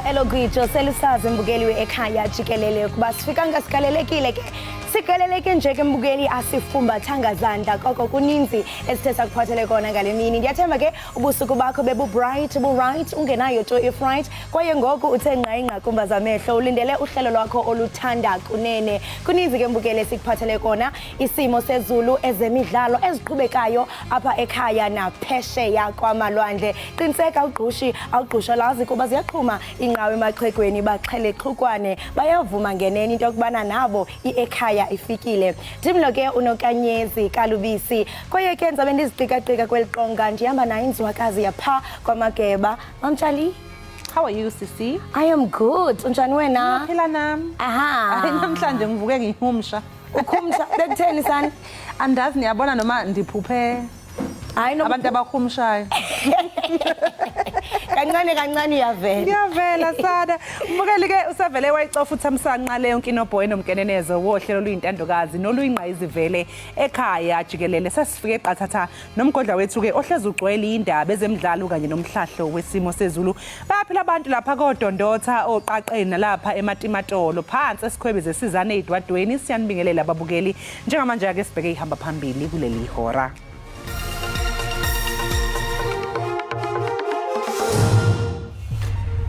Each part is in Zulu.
Elo gwijo selisazi mbukeli ekhaya jikelele ukuba sifika ngasigalelekile ke sigaleleke nje ke mbukeli asifumbathanga zandla koko kuninzi esithe sakuphathele kona ngale mini. Ndiyathemba ke ubusuku bakho bebu-bright bu-right ungenayo to if-right kwaye ngoku uthe ngqa ingqakumba zamehlo ulindele uhlelo lwakho oluthanda kunene. Kuninzi ke mbukeli esikuphathele kona, isimo sezulu, ezemidlalo eziqhubekayo apha ekhaya naphesheya kwamalwandle. Qiniseka ugqushi awugqushalazi kuba ziyaqhuma inqawe emaxhegweni baxhele xhukwane bayavuma ngenene into yokubana nabo i-ekhaya ifikile. Ndim lo ke uNokanyezi Kalubisi kwaye ke ndizabe ndiziqikaqika kweli qonga ndihamba nayo inzwakazi yapha kwaMageba. Mamtshali. How are you, Sisi? I am good. Unjani wena? Ngiyaphila nami. Aha. Hayi namhlanje ngivuke ngihumsha. Ukhumsha bekutheni sani? Andazi niyabona noma ndiphuphe Hayi no abantu abahumshayo. Kancane kancane uyavela. Ngiyavela sana. Mbukeli ke usavele wayicofa uThamsanqa leyo nkinobhoyi nomkenenezo wohlelo oluyintandokazi noluyingqayizivele ekhaya jikelele. Sesifike qathatha nomgodla wethu ke ohlezi ugcwele indaba ezemidlalo kanye nomhlahlo wesimo sezulu. Bayaphila abantu lapha koDondotha oqaqeni nalapha eMatimatolo phansi esikhwebi zesizane edwadweni. Siyanibingelela ababukeli. Njengamanje ake sibheke ihamba phambili kuleli hora.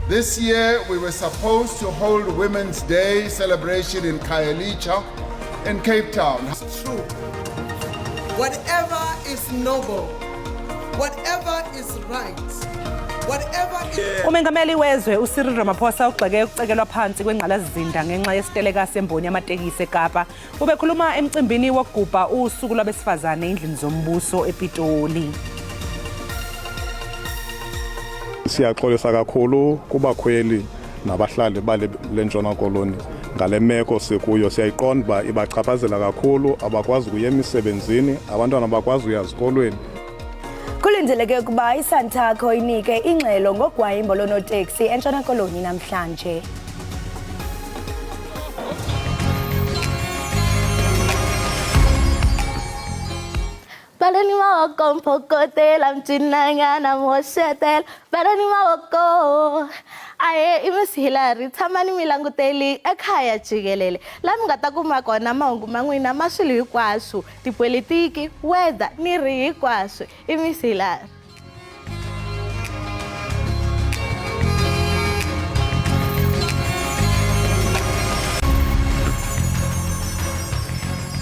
This year, we were supposed to hold Women's Day celebration in Khayelitsha in Cape Town. It's true. Whatever is noble, whatever is right, whatever is... Umengameli wezwe uCyril Ramaphosa ugxeke ukucekelwa phansi kwengqalasizinda ngenxa yesiteleka semboni yamatekisi eKapa. Ubekhuluma emcimbini wokugubha usuku lwabesifazane endlini zombuso ePitoli. Siyaxolisa kakhulu kubakhweli nabahlali bale lentshona koloni ngale meko sikuyo. Siyayiqonda uba ibachaphazela kakhulu, abakwazi ukuya emisebenzini, abantwana abakwazi uya ezikolweni. Kulindeleke ukuba iSantaco inike ingxelo ngogwayimbo lonoteksi eNtshona Koloni namhlanje. Balani mavoko mphokotela mcinanyana mhoxetela balani mavoko ahe i Miss Hillary tshamani mi languteli ekhaya jikelele la mi nga ta kuma kona mahungu ma n'wina ma swilo hinkwaswo tipolitiki weather ni ri hinkwaswo i Miss Hillary.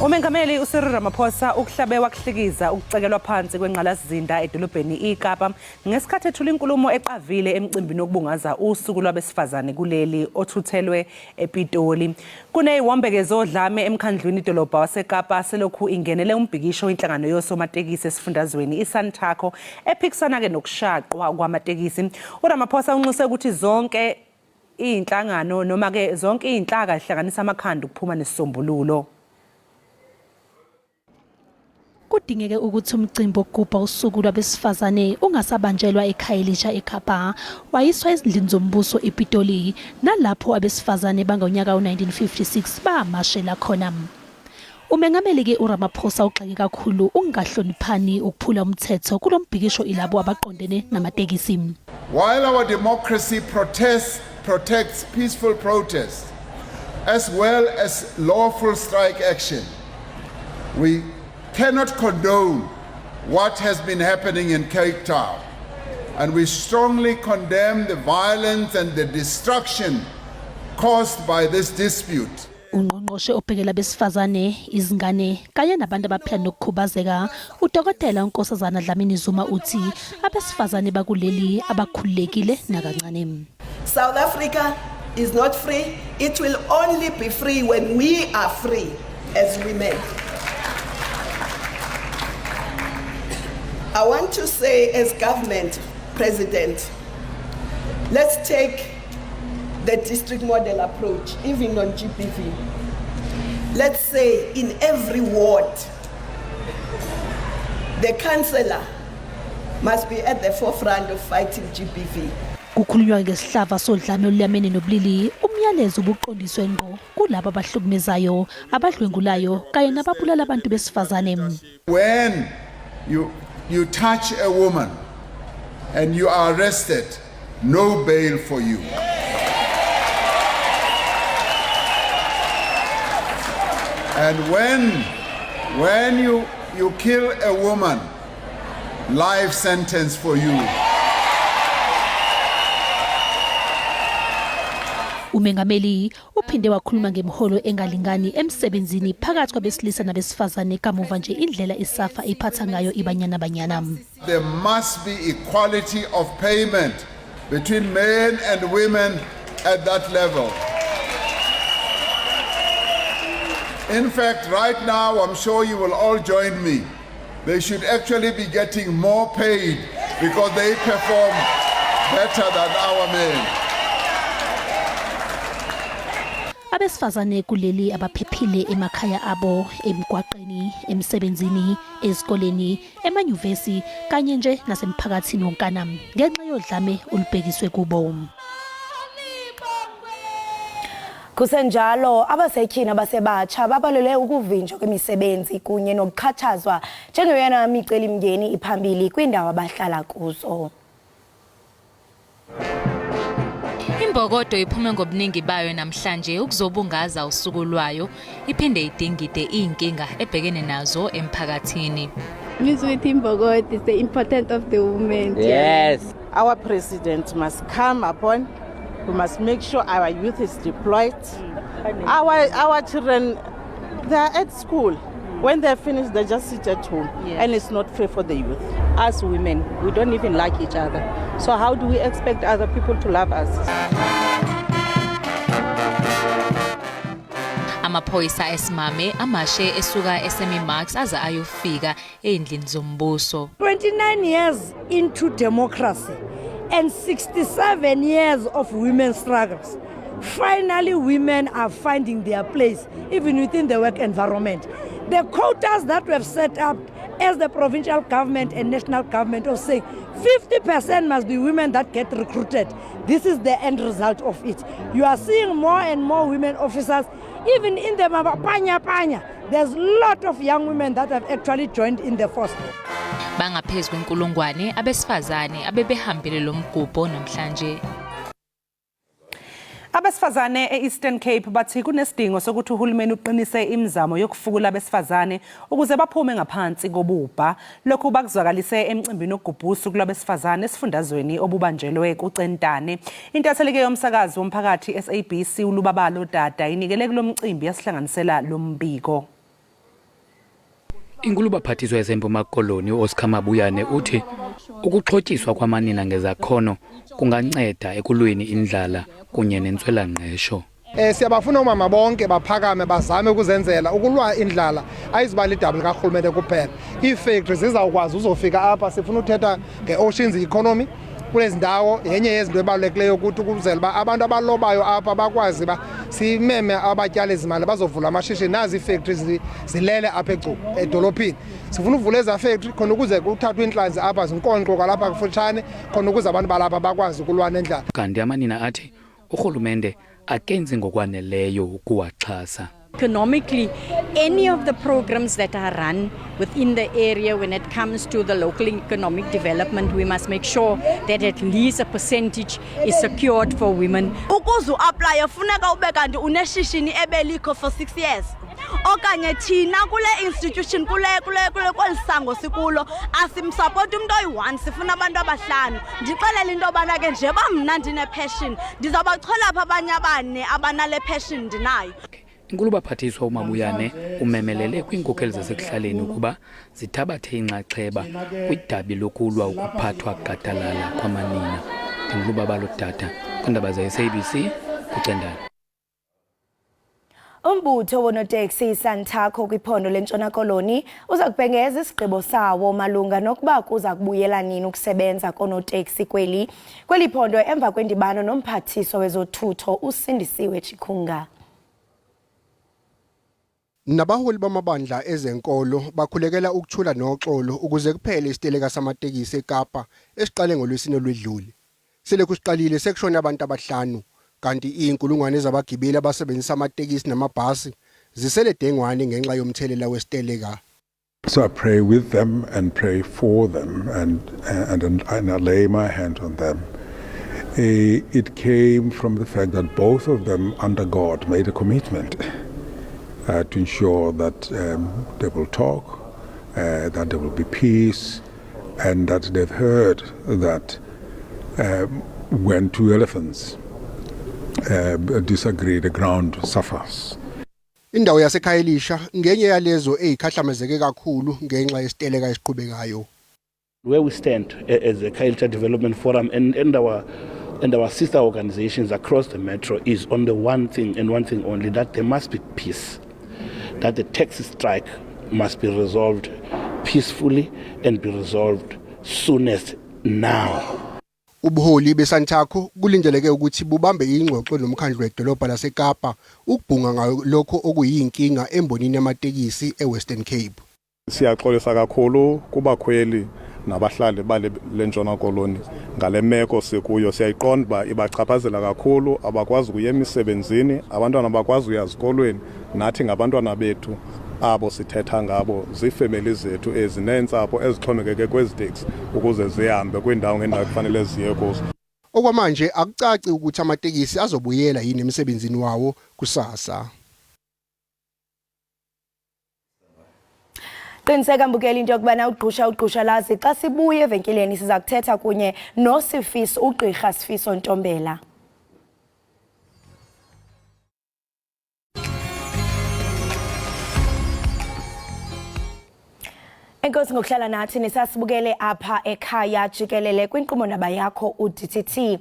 Umengameli uCyril Ramaphosa ukuhlabe wakuhlikiza ukucekelwa phansi kwengqalasizinda edolobheni iKapa ngesikhathi ethula inkulumo eqavile emcimbini wokubungaza usuku lwabesifazane kuleli othuthelwe ePitoli. Kuneziwombe-ke zodlame emkhandlwini idolobha waseKapa selokhu ingenele umbhikisho inhlangano yosomatekisi esifundazweni iSantaco ephikisana-ke nokushaqwa kwamatekisi. URamaphosa unxuse ukuthi zonke izinhlangano noma-ke zonke izinhlaka zihlanganise amakhanda ukuphuma nesisombululo. Kudingeke ukuthi umcimbi wokugubha usuku lwabesifazane ungasabanjelwa eKhayelitsha eKapa, wayiswa ezindlini zombuso ePitoli, nalapho abesifazane bangonyaka w-1956 bamashela khona. Umengameli-ke uRamaphosa ugxeke kakhulu ukungahloniphani ukuphula umthetho kulo mbhikisho ilabo abaqondene namatekisi. While our democracy protests, protects peaceful protest as well as lawful strike action, we cannot condone what has been happening in Cape Town, and we strongly condemn the violence and the destruction caused by this dispute. Ungqongqoshe obhekela abesifazane, izingane kanye nabantu abaphila nokukhubazeka, uDokotela uNkosazana Dlamini Zuma uthi abesifazane bakuleli abakhululekile nakancane. South Africa is not free. It will only be free when we are free as women. I want to say as government, President, let's take the district model approach, even on GBV. Let's say in every ward, the councillor must be at the forefront of fighting GBV. Kukhulunywa ngesihlava sodlame oluyamene nobulili, umyalezo ubuqondiswe ngqo kulabo abahlukumezayo, abadlwengulayo kanye nababulala abantu besifazane. When you touch a woman and you are arrested, no bail for you. And when you kill a woman, life sentence for you. Umengameli uphinde wakhuluma ngemiholo engalingani emsebenzini phakathi kwabesilisa nabesifazane kamuva nje indlela iSAFA iphatha ngayo iBanyana Banyana. There must be equality of payment between men and women at that level. In fact, right now, I'm sure you will all join me. They should actually be getting more paid because they perform better than our men. Abesifazane kuleli abaphephile emakhaya abo, emgwaqeni, emsebenzini, ezikoleni, emanyuvesi kanye nje nasemphakathini wonkana ngenxa yodlame olubhekiswe kubo. Kusenjalo, abasetyhini abasebatsha babalule ukuvinjwa kwemisebenzi kunye nokuxhatshazwa njengeyona micelimngeni iphambili kwiindawo abahlala kuzo. Imbokodo iphume ngobuningi bayo namhlanje ukuzobungaza usuku lwayo, iphinde idingide iy'nkinga ebhekene nazo emphakathini. Ngizwe imbokodo is the important of the women. Yes. Our president must come upon. We must make sure our youth is deployed. Our children, they are at school. When they're finished, they just sit at home. Yes. And it's not fair for the youth. Us women, we don't even like each other. So how do we expect other people to love us? Amaphoyisa esimame amashe esuka eSammy Marks aze ayofika ey'ndlini zombuso. 29 years into democracy and 67 years of women's struggles. Finally, women are finding their place, even within the work environment. The quotas that we have set up as the provincial government and national government of saying 50% must be women that get recruited. This is the end result of it. You are seeing more and more women officers, even in the Panya Panya. There's a lot of young women that have actually joined in the force. Bangaphezu kwenkulungwane abesifazane abebehambele lo mgubho namhlanje. Abesifazane e-Eastern Cape bathi kunesidingo sokuthi uhulumeni uqinise imizamo yokufukula abesifazane ukuze baphume ngaphansi kobubha. Lokhu bakuzwakalise emcimbini wokugubha usuku lwabesifazane esifundazweni obubanjelwe kuCentane. Intatheli yomsakazi womphakathi SABC uLubabalo Dada inikele kulomcimbi yasihlanganisela lo mbiko. Inkulubaphathiswa yaseMpuma Koloni uOscar Mabuyane uthi ukuxhotyiswa kwamanina ngezakhono kunganceda ekulweni indlala kunye nentswelangqesho. Siyabafuna omama bonke baphakame bazame ukuzenzela ukulwa indlala ayizuba lidabi likarhulumente kuphela. Ii-factory zizawukwazi uzofika apha, sifuna uthetha nge-oceans economy kulezi ndawo. Yenye yezinto ebalulekileyo ukuthi ukuzela uba abantu abalobayo apha bakwazi uba simeme abatyali zimali bazovula amashishini. Nazi ii-factory zilele apha eGcuwa edolophini, sifuna uvula ezaa factory khona ukuze kuthathwe iintlanzi apha zinkonkxwe kwalapha kufutshane khona ukuze abantu balapha bakwazi ukulwa nendlala. Kanti amanina athi urhulumente akenzi ngokwaneleyo ukuwaxhasa. Economically, any of the programs that are run within the area when it comes to the local economic development, we must make sure that at least a percentage is secured for women. Ukuze uaplaye funeka ube kanti uneshishini ebelikho for 6 years. Okanye thina kule institution kule kule kule kweli sango sikulo asimsapoti umuntu oyi-1, sifuna abantu abahlanu. Ndixelele into yobana ke njeba mna ndine-passion, ndizawubachola apha abanye abane abanale passion ndinayo. Inkulubaphathiswa uMabuyane umemelele kwiinkokheli zasekuhlaleni ukuba zithabathe inxaxheba kwidabi lokulwa ukuphathwa gadalala kwamanina. NdinguLubabalo Dada kwiindaba ze-SABC kuCentane. Umbutho wonoteksi iSantaco kwiphondo leNtshona Koloni uza kubhengeza isigqibo sawo malunga nokuba kuza kubuyela nini ukusebenza koonoteksi kweli phondo emva kwendibano nomphathiswa wezothutho uSindisiwe Chikunga. Nabaholi bamabandla ezenkolo bakhulekela ukuthula noxolo ukuze kuphele isiteleka samatekisi eKapa esiqale ngolwesine lwedlule. Selokhu siqalile sekushona abantu abahlanu, kanti iy'nkulungwane zabagibeli abasebenzisa amatekisi namabhasi zisele dengwane ngenxa yomthelela wesiteleka. So I pray with them and pray for them and I lay my hand on them. It came from the fact that both of them under God made a commitment. to ensure that they will talk, that there will be peace, and that they've heard that when two elephants disagree, the ground suffers. Indawo yaseKhayelitsha ngenye yalezo ezikhahlamezeke kakhulu ngenxa yesiteleka esiqhubekayo. Where we stand as the Khayelitsha Development Forum and our sister organizations across the metro is on the one thing and one thing only, that there must be peace, that the taxi strike must be resolved peacefully and be resolved soonest now. Ubuholi beSantaco kulindeleke ukuthi bubambe ingxoxo nomkhandlu wedolobha laseKapa ukubhunga ngalokho okuyinkinga embonini yamatekisi eWestern Cape. Siyaxolisa kakhulu kubakhweli nabahlali bale lentshona koloni ngale meko sikuyo. Siyayiqonda uba ibachaphazela kakhulu, abakwazi ukuya emisebenzini, abantwana bakwazi uya ezikolweni. Nathi ngabantwana bethu abo sithetha ngabo, ziifemeli zethu ezi neentsapho ezixhomekeke kwezi teksi ukuze zihambe kwiindawo ngeendawo ekufanele ziye kuzo. Okwamanje akucaci ukuthi amatekisi azobuyela yini emsebenzini wawo kusasa. Qiniseka mbukeli into yokubana ugqusha ugqusha lazi xa sibuye evenkileni siza kuthetha kunye noSifiso, ugqirha Sifiso Ntombela. Enkosi ngokuhlala nathi nisasibukele apha ekhaya jikelele kwinkqubo ndaba yakho uDTT.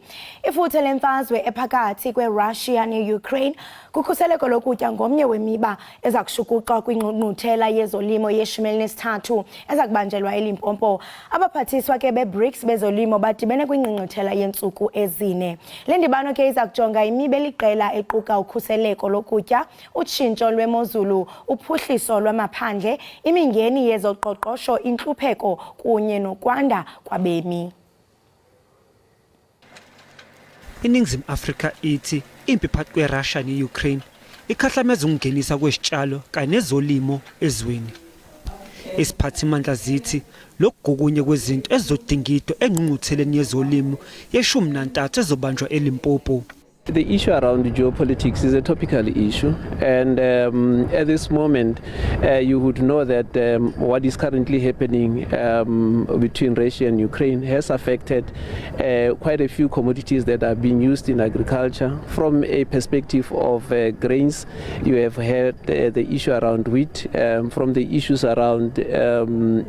Ifuthe lemfazwe ephakathi kweRussia neUkraine kukhuseleko lokutya ngomnye wemiba eza kushukuxwa kwingqungquthela yezolimo ye-13 eza kubanjelwa eLimpopo. Abaphathiswa ke beBRICS bezolimo badibene kwingqungquthela yeentsuku ezine. Le ndibano ke iza kujonga imiba eliqela equka ukhuseleko lokutya, utshintsho lwemozulu, uphuhliso lwamaphandle, imingeni yezoqoqosho, intlupheko kunye nokwanda kwabemi. INingizimu Afrika ithi impi phakathi kweRussia ne-Ukraine ikhahlameza ukungenisa kwezitshalo kanye nezolimo ezweni. Isiphathimandla zithi lokhu kokunye kwezinto ezizodingidwa engqungqutheleni yezolimo ye-13 ezobanjwa eLimpopo. The issue around geopolitics is a topical issue, and at this moment, you would know that what is currently happening between Russia and Ukraine has affected quite a few commodities that are being used in agriculture. From a perspective of grains, you have had the issue around wheat, from the issues around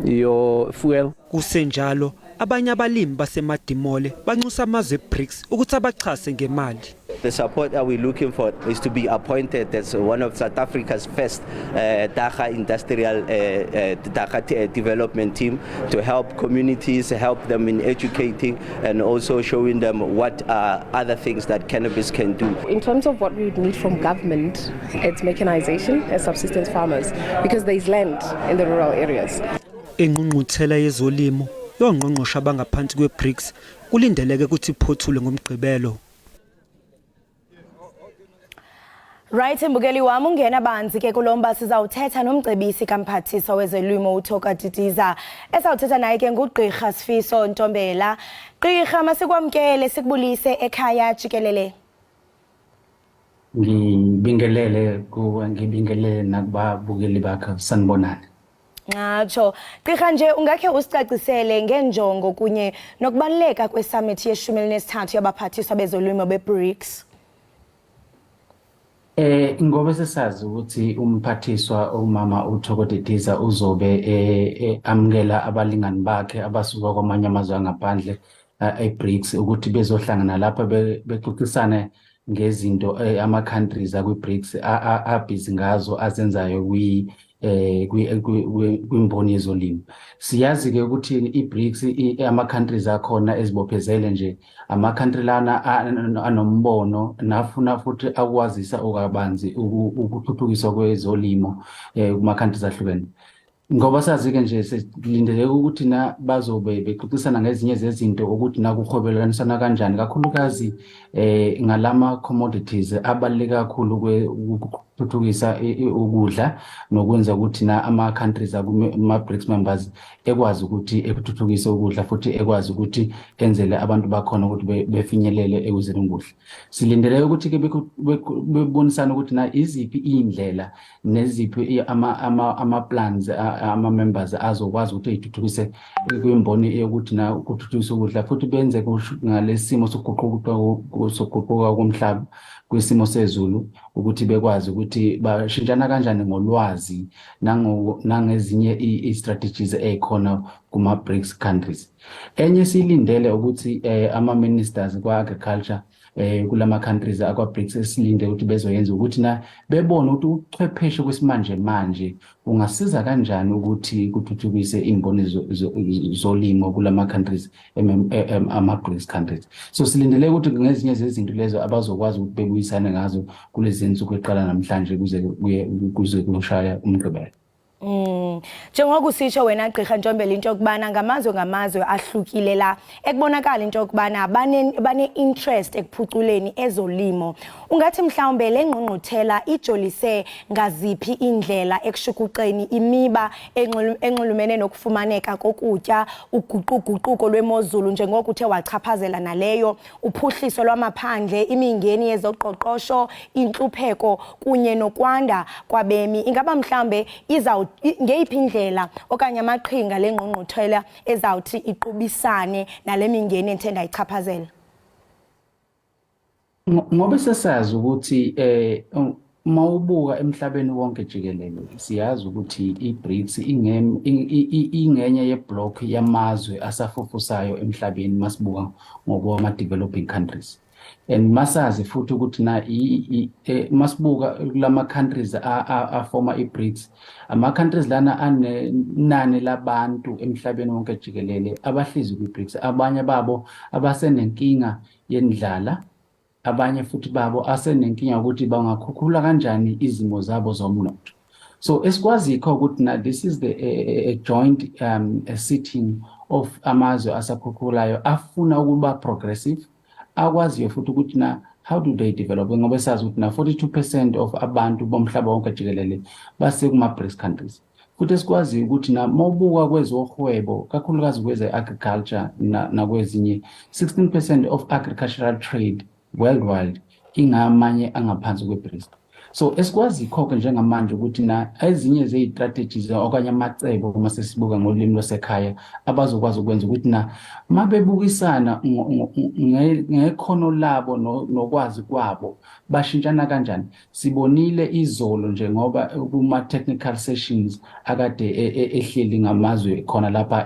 your fuel. Kusenjalo, abanye abalimi baseMadimole banxusa amazwe eBRICS ukuthi abaxhase ngemali. The support that we're looking for is to be appointed as one of South Africa's first dagga industrial dagga development team to help communities, help them in educating and also showing them what are other things that cannabis can do. In terms of what we would need from government, it's mechanization as subsistence farmers because there is land in the rural areas. Ingqungquthela yezolimo yongqongqoshe abangaphansi kweBRICS kulindeleke ukuthi iphothulwe ngoMgqibelo. Right, mbukeli wami, ungena banzi ke kulomba sizawuthetha nomcebisi kamphathiswa wezolimo uThoko Didiza. Esawuthetha naye ke ngugqirha Sifiso Ntombela. Gqirha, masikwamkele sikubulise ekhaya jikelele. Ngibingelele kuwe, ngibingelele nakubabukeli bakho, sanibonani. Ngatsho. Gqirha, nje ungakhe usicacisele ngenjongo kunye nokubaluleka kwesummit ye-13 yabaphathiswa bezolimo beBRICS? Ngoba sesazi ukuthi umphathiswa umama uThoko Didiza uzobe amukela abalingani bakhe abasuka kwamanye amazwe angaphandle eBRICS ukuthi bezohlangana lapha bexoxisane ngezinto ama-countries akwi-BRICS abhizi ngazo azenzayo kwimboni yezolimo. Siyazi ke ukuthi i-BRICS, ama-countries akhona ezibophezele nje, ama-country lana anombono nafuna futhi akwazisa okabanzi ukuthuthukiswa kwezolimo kuma-countries ahlukene. Ngoba sazi-ke nje, silindeleke ukuthi na bazobe bexoxisana ngezinye zezinto ukuthi nakuhwebelanisana kanjani, kakhulukazi ngalama commodities abaluleke kakhulu. Ukuthuthukisa ukudla nokwenza ukuthi na ama-countries akuma-BRICS members ekwazi ukuthi ekuthuthukise ukudla futhi ekwazi ukuthi enzele abantu bakhona ukuthi befinyelele ekuzeni ukudla. Silindele ukuthi-ke bebonisane ukuthi na iziphi iy'ndlela neziphi ama-plans ama-members azokwazi ukuthi ey'thuthukise kwimboni yokuthi na kuthuthukise ukudla, futhi benze ngalesi simo sokuguquka komhlaba, kwisimo sezulu, ukuthi bekwazi ukuthi bashintshana kanjani ngolwazi nangezinye i-strategies ey'khona kuma-BRICS countries. Enye siyilindele ukuthi ama-ministers kwa-agriculture kulama countries akwa-BRICS, esilinde ukuthi bezoyenza ukuthi na bebone ukuthi ubuchwepheshe kwesimanje manje ungasiza kanjani ukuthi kuthuthukise imboni zolimo kulama countries ama-BRICS countries. So silindele ukuthi ngezinye zezinto lezo abazokwazi ukuthi bebuyisane ngazo kulezi nsuku eqala namhlanje kuze kushaya uMgqibelo. Njengoba usitsho wena, Gqirha Ntombela, into yokubana ngamazwe ngamazwe ahlukile la ekubonakala into yokubana bane interest ekuphuculeni ezolimo. Ungathi mhlawumbe le ngqungquthela ijolise ngaziphi indlela ekushukuxeni imiba enxulumene nokufumaneka kokutya, uguquguquko lwemozulu njengoko uthe wachaphazela naleyo, uphuhliso lwamaphandle, imingeni yezoqoqosho, intlupheko kunye nokwanda kwabemi? Ingaba mhlawumbe ngeyiphi indlela okanye amaqhinga le ngqungquthela ezawuthi iqubisane nale mingeni endithe ndayichaphazela? Ngoba sesazi ukuthi uma ubuka emhlabeni wonke jikelele, siyazi ukuthi i-BRICS ingenye ye-block yamazwe asafufusayo emhlabeni masibuka ngokwama-developing countries, and masazi futhi ukuthi na masibuka kulama countries afoma i-BRICS, ama countries lana anenani labantu emhlabeni wonke jikelele abahlezi kwi-BRICS, abanye babo abasenenkinga yendlala, abanye futhi babo asenenkinga ukuthi bangakhukhula kanjani izimo zabo zomnotho. So esikwazikho ukuthi na this is the a joint a sitting of amazwe asakhukhulayo afuna ukuba progressive, akwaziyo futhi ukuthi na how do they develop, ngoba sazi ukuthi na 42% of abantu bomhlaba wonke jikelele basekuma-BRICS countries. Futhi esikwaziyo ukuthi na mawubuka kwezohwebo, kakhulukazi kweze-agriculture nakwezinye, 16% of agricultural trade worldwide ingamanye angaphansi kwe-BRICS. So esikwazikho-ke njengamanje ukuthi na ezinye zeyi-strategies okanye amacebo, uma sesibuka ngolimi lwasekhaya, abazokwazi ukwenza ukuthi na mabebukisana ngekhono labo nokwazi kwabo, bashintshana kanjani. Sibonile izolo nje ngoba kuma-technical sessions akade ehleli ngamazwe khona lapha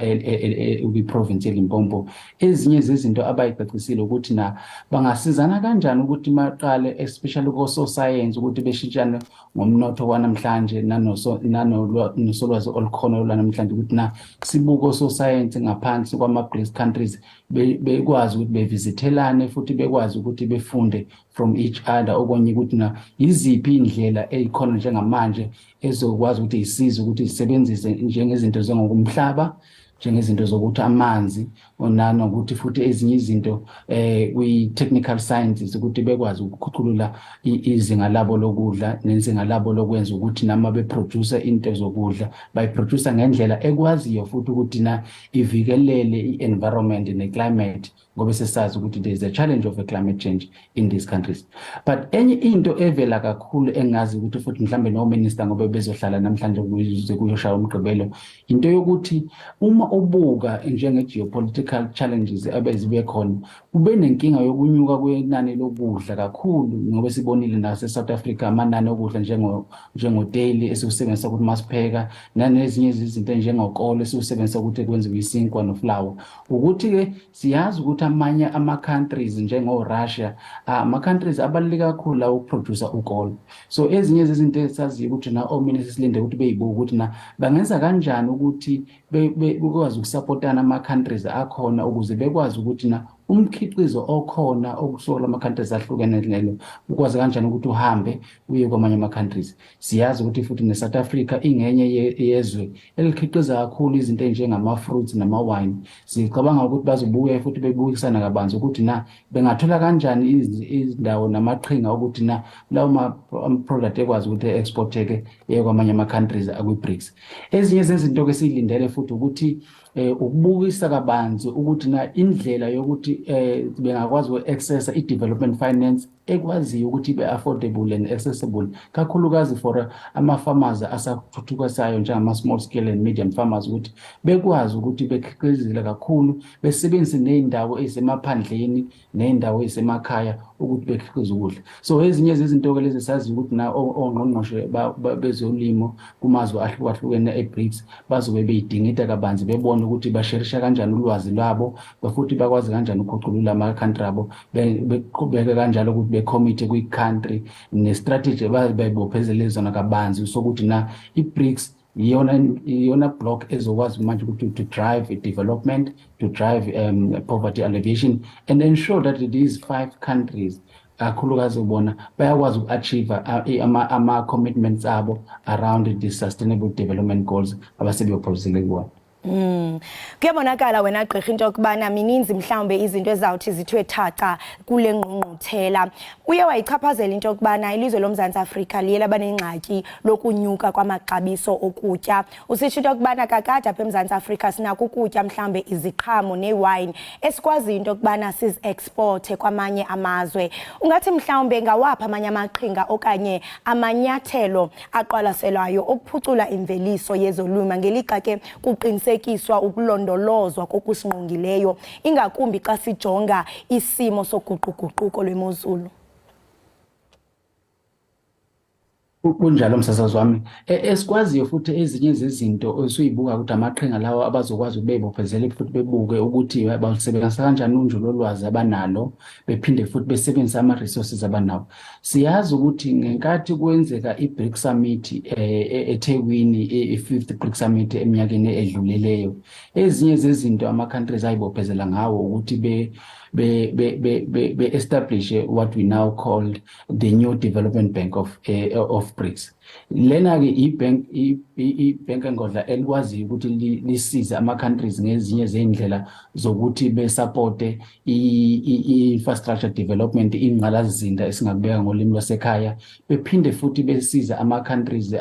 kwi-province yeLimpopo, ezinye zezinto abayicacisile ukuthi na bangasizana kanjani ukuthi maqale especially kososayensi ukuthi beshintshane ngomnotho wanamhlanje nanosolwazi olukhona lwanamhlanje, ukuthi na sibuke ososayensi ngaphansi kwama-BRICS countries bekwazi ukuthi bevisithelane futhi bekwazi ukuthi befunde from each other, okunye ukuthi na yiziphi indlela eyikhona njengamanje ezokwazi ukuthi isize ukuthi isebenzise njengezinto njengokumhlaba, njengezinto zokuthi amanzi, nanokuthi futhi ezinye izinto kwi-technical sciences, ukuthi bekwazi ukukhuculula izinga labo lokudla nezinga labo lokwenza ukuthi nama beproduce into zokudla bayiproduce ngendlela ekwaziyo futhi ukuthi na ivikelele i-environment ne-climate, ngoba sesazi ukuthi there is a challenge of a climate change in these countries. But enye into evela kakhulu engazi ukuthi futhi mhlambe no minister, ngoba bezohlala namhlanje kuze kuyoshaya uMgqibelo, into yokuthi uma ubuka njenge geopolitical challenges abezibe khona, kube nenkinga yokunyuka kwenani lokudla kakhulu, ngoba sibonile nase South Africa amanani okudla njengoteyi esiwusebenzisa ukuthi masipheka, nanezinye izinto njengokolo esiwusebenzisa ukuthi kwenziwe isinkwa noflour, ukuthi-ke siyazi ukuthi amanye ama-countries njengo-Russia, ama-countries abaluleke kakhulu la ukuproduce ukolo. So ezinye zezinto esaziyo ukuthi na ominister silinde ukuthi beyibuke ukuthi na bangenza kanjani ukuthi bekwazi ukusupportana ama-countries akhona ukuze bekwazi ukuthi na Umkhiqizo okhona okusuka lama-countries ahlukene lelo ukwazi kanjani ukuthi uhambe uye kwamanye ama-countries. Siyazi ukuthi futhi ne-South Africa ingenye yezwe elikhiqiza kakhulu izinto ey'njengama-fruits nama-wine. Sicabanga ukuthi bazobuya futhi bebukisana kabanzi ukuthi na bengathola kanjani izindawo namaqhinga ukuthi na lawo ma-product ekwazi ukuthi e-exporteke eye kwamanye ama-countries akwi-BRICS. Ezinye zezinto-ke esiyilindele futhi ukuthi ukubukisa kabanzi ukuthi na indlela yokuthi bengakwazi uku-accessa i-development finance ekwaziyo ukuthi ibe affordable and accessible, kakhulukazi for ama-farmers asathuthukisayo njengama-small scale and medium farmers, ukuthi bekwazi ukuthi bekhiqizile kakhulu, besebenzise ney'ndawo ey'semaphandleni ney'ndawo ey'semakhaya ukuthi bekhiqize ukudla. So ezinye zezinto-ke lezi saziyo ukuthi na ongqongqoshe bezolimo kumazwe ahlukahlukene e-BRICS bazobe beyidingida kabanzi, bebone ukuthi basherisha kanjani ulwazi lwabo, futhi bakwazi kanjani ukukhuculula ama-country abo, beqhubeke kanjalo ukuthi be-commit kwi-country ne-strategy abayibophezele zona kabanzi sokuthi na i-BRICS iyona block ezokwazi manje ukuthi to drive development, to drive poverty alleviation and ensure that these five countries, kakhulukazi bona, bayakwazi uku-achieve ama-commitments abo around the Sustainable Development Goals abasebeyophosele kuwona. Kuyabonakala wena gqirha into yokubana mininzi mhlawumbe izinto ezawuthi zithiwe thaca kule ngqungquthela. Uye wayichaphazela into yokubana ilizwe loMzantsi Afrika liye laba nengxaki lokunyuka kwamaxabiso okutya. Usitsho into yokubana kakade apha eMzantsi Afrika sinako ukutya, mhlawumbe iziqhamo neewayini esikwaziyo into yokubana sizi-exporte kwamanye amazwe. Ungathi mhlawumbe ngawaphi amanye amaqhinga okanye amanyathelo aqwalaselwayo okuphucula imveliso yezolimo ngelixa ke kuqinisekiswa ukulondolozwa kokusingqongileyo, ingakumbi xa sijonga isimo soguquguquko lwemozulu? Kunjalo, msasazi wami. Esikwaziyo futhi, ezinye zezinto osuyibuka ukuthi amaqhinga lawo abazokwazi ukuthi bey'bophezele futhi bebuke ukuthi bawusebenzisa kanjani unjulolwazi abanalo, bephinde futhi besebenzise ama-resources abanawo. Siyazi ukuthi ngenkathi kwenzeka i-BRICS Summit eThekwini, i-fifth BRICS Summit eminyakeni edlulileyo, ezinye zezinto ama-countries ayibophezela ngawo ukuthi be establish what we now called the new Development Bank of BRICS. Lena ke i-bank, i-bank engodla elikwaziyo ukuthi lisize ama-countries ngezinye zey'ndlela zokuthi besupporte i-infrastructure development, ingqalasizinda esingakubeka ngolimi lwasekhaya, bephinde futhi besize ama-countries,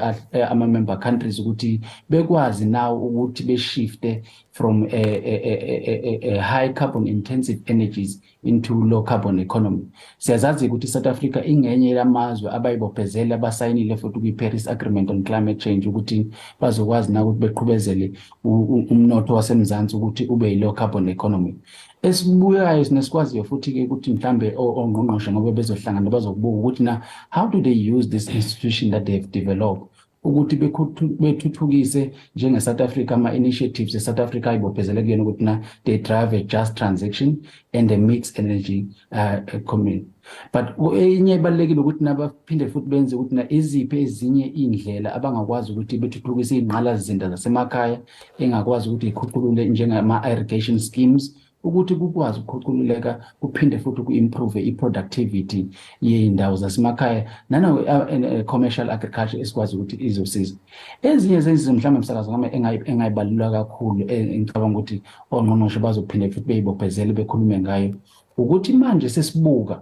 ama-member countries, ukuthi bekwazi now ukuthi beshifte from a high carbon intensive energies into low carbon economy. Siyazazi ukuthi South Africa ingenye yamazwe abayibophezele, abasayinile futhi kwi-Paris Agreement on Climate Change, ukuthi bazokwazi na ukuthi beqhubezele umnotho waseMzansi ukuthi ube yi-low carbon economy. Esibuyayo nesikwaziyo futhi-ke ukuthi mhlambe ongqongqoshe ngoba bezohlangana bazokubuka ukuthi na how do they use this institution that they've developed ukuthi bethuthukise njenge-South Africa ama-initiatives e-South Africa ayibophezele kuyona ukuthi na they drive a just transition and a mixed energy community. But enye ebalulekile ukuthi nabaphinde futhi benze ukuthi na iziphi ezinye iy'ndlela abangakwazi ukuthi bethuthukise iy'ngqalasizinda zasemakhaya engakwazi ukuthi ikhuculule, njengama-irrigation schemes, ukuthi kukwazi ukukhucululeka kuphinde futhi ku-improve i-productivity yey'ndawo zasemakhaya nano commercial agriculture esikwazi ukuthi izosiza. Ezinye zezinto mhlawumbe, msakazo ngami, engayibalulwa kakhulu, engicabanga ukuthi ongqongqoshe bazophinde futhi beyibophezele bekhulume ngayo, ukuthi manje sesibuka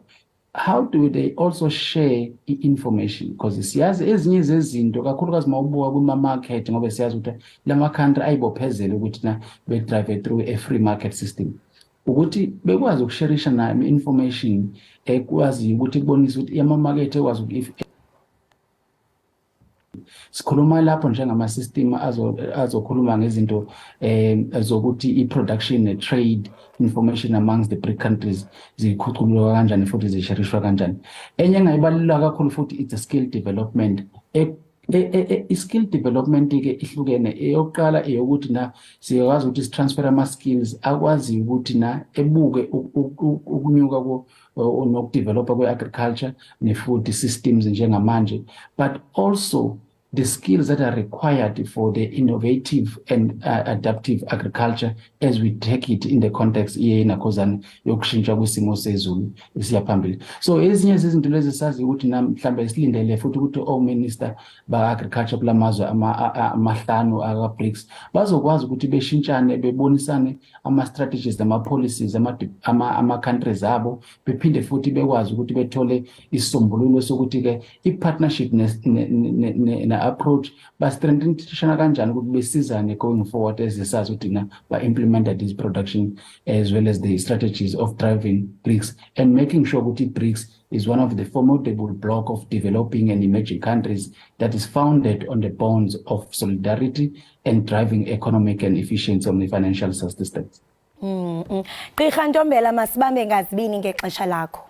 how do they also share i-information, because siyazi ezinye zezinto, kakhulukazi mawubuka kuma-market, ngoba siyazi ukuthi lama-country ayibophezele ukuthi na be-drive through a free market system, ukuthi bekwazi ukusherisha nayo i-information ekwaziyo ukuthi kubonise ukuthi amamakethe ekwazi ukuthi sikhuluma lapho njengama-system azokhuluma ngezinto zokuthi i-production ne-trade information amongst the BRIC countries zikhucululwa kanjani futhi zisherishwa kanjani. Enye engayibalula kakhulu futhi, it's a skill development. I-skill development ke ihlukene. Eyokuqala eyokuthi na siyakwazi ukuthi sitransfer ama-skills akwaziyo ukuthi na ebuke ukunyuka nokudevelopa kwe-agriculture ne-food systems njengamanje, but also The skills that are required for the innovative and adaptive agriculture as we take it in the context yenakhozane yokushintsha kwesimo sezulu esiya phambili. So ezinye zezinto lezi sazi ukuthi mhlawumbe silindele futhi ukuthi o-minister ba-agriculture kulamazwe amahlanu aka-BRICS bazokwazi ukuthi beshintshane, bebonisane ama-strategies nama-policies ama-countries abo, bephinde futhi bekwazi ukuthi bethole isisombululo sokuthi-ke i-partnership na-approach ba-strengthenishana kanjani ukuthi besizane going forward, as sazi ukuthi na ba-implementa this production as well as the strategies of driving BRICS and making sure ukuthi BRICS is one of the formidable block of developing and emerging countries that is founded on the bonds of solidarity and driving economic and efficiency on the financial systems. Gqirha Ntombela, masibambe ngazibini ngexesha lakho.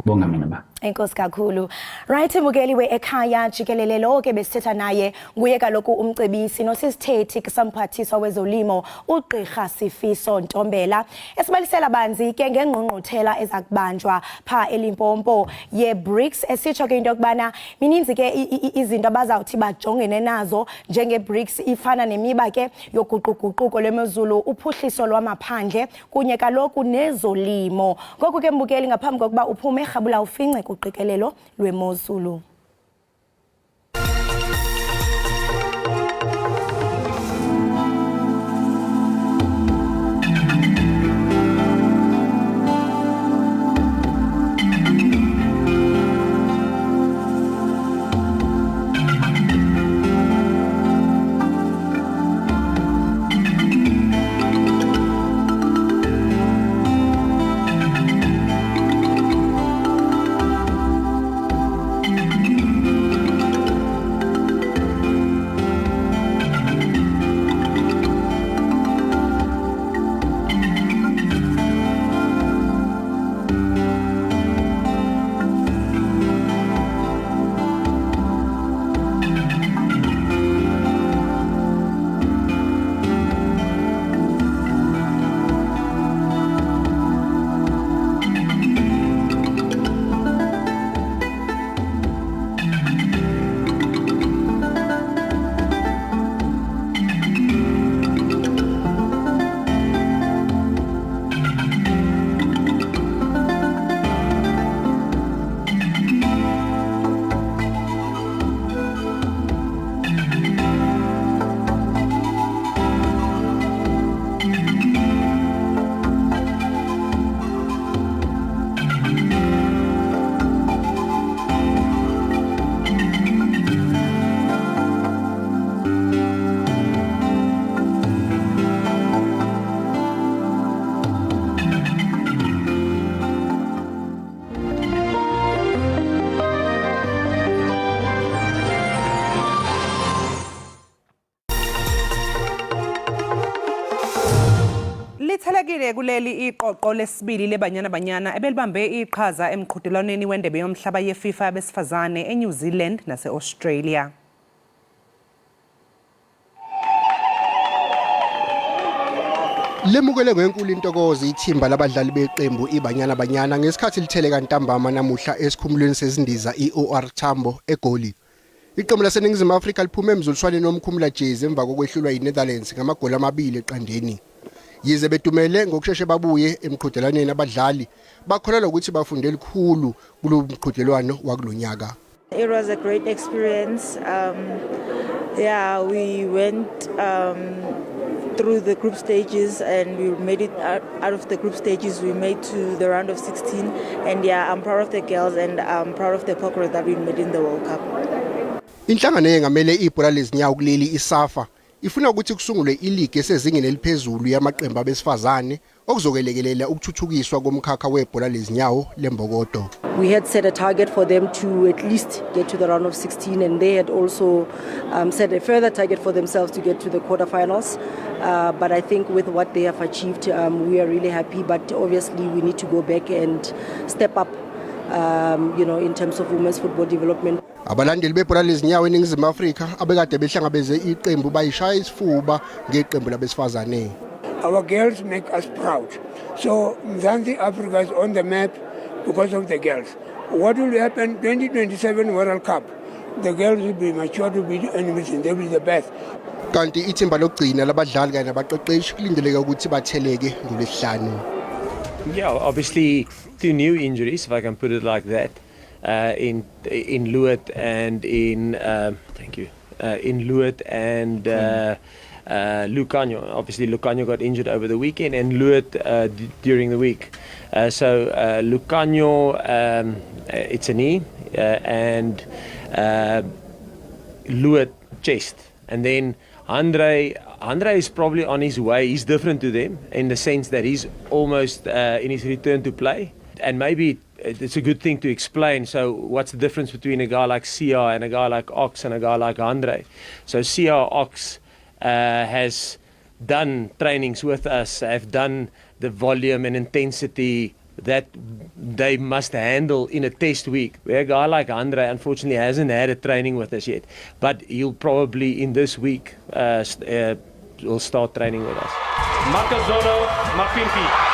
Bonga mina ba. Enkosi kakhulu. Right, mbukeli ekhaya jikelele, lo ke besithetha naye nguye kaloku umcebisi nosisithethi kusamphathiswa wezolimo, uGqirha Sifiso Ntombela, esibalisela banzi ke ngengqungquthela eza kubanjwa pha eLimpopo ye-BRICS, esitsho ke into yokubana mininzi ke izinto abazawuthi bajongene nazo njenge-BRICS, ifana nemiba ke yoguquguquko lwemozulu, uphuhliso lwamaphandle kunye kaloku nezolimo. Ngoku ke mbukeli, ngaphambi kokuba uphume, rhabula ufince kuqikelelo lwemozulu. Lithelekile kuleli iqoqo lesibili leBanyana Banyana ebelibambe iqhaza emqhudelwaneni wendebe yomhlaba ye-FIFA yabesifazane eNew Zealand nase-Australia. Lemukele ngenkulu intokozo ithimba labadlali beqembu iBanyana Banyana ngesikhathi litheleka ntambama namuhla esikhumulweni sezindiza iOR Tambo eGoli. Iqembu laseNingizimu Afrika liphume emzuliswaneni womkhumula jezi emva kokwehlulwa yiNetherlands ngamagoli 2-0. Yize bedumele ngokusheshe babuye emqhudelwaneni, abadlali bakholelwa ukuthi bafunde likhulu kulo mqhudelwano wakulonyaka. It was a great experience. Yeah, we went through the group stages and we made it out of the group stages. We made to the round of 16. And yeah, I'm proud of the girls and I'm proud of the progress that we made in the World Cup. Inhlangano yengamele ibhola lezinyawo kuleli, iSAFA, ifuna ukuthi kusungulwe iligi esezingeni eliphezulu yamaqembu abesifazane okuzokwelekelela ukuthuthukiswa komkhakha webhola lezinyawo lembokodo. We had set a target for them to at least get to the round of 16, and they had also set a further target for themselves to get to the quarterfinals. But I think with what they have achieved, we are really happy. But obviously, we need to go back and step up in terms of women's football development. Abalandeli bebhola lezinyawo eNingizimu Afrika abekade behlangabeze iqembu bayishaya isifuba ngeqembu labesifazane. Our girls make us proud. So Mzansi Africa is on the map because of the girls. What will happen 2027 World Cup? The girls will be mature to be enemies and they will be the best. Kanti ithimba lokugcina labadlali kanye nabaqeqeshi kulindeleke ukuthi batheleke ngolwesihlanu. Yeah, obviously two new injuries, if I can put it like that, in Lood and in thank you, in Lood and Lucanio. Obviously, Lucanio got injured over the weekend, and Lood during the week. So Lucanio, it's a knee, and Lood chest, and then Andre is probably on his way. He's different to them in the sense that he's almost in his return to play. And maybe it's a good thing to explain. So what's the difference between a guy like Sia and a guy like Ox and a guy like Andre? So Sia Ox has done trainings with us, have done the volume and intensity that they must handle in a test week. Where a guy like Andre, unfortunately, hasn't had a training with us yet, but he'll probably in this week will start training with us. Makazolo Mapimpi.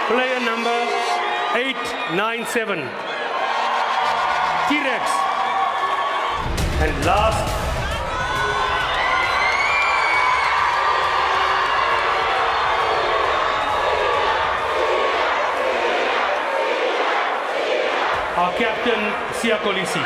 Player number 897, T-Rex. And last, our captain, Siya Kolisi.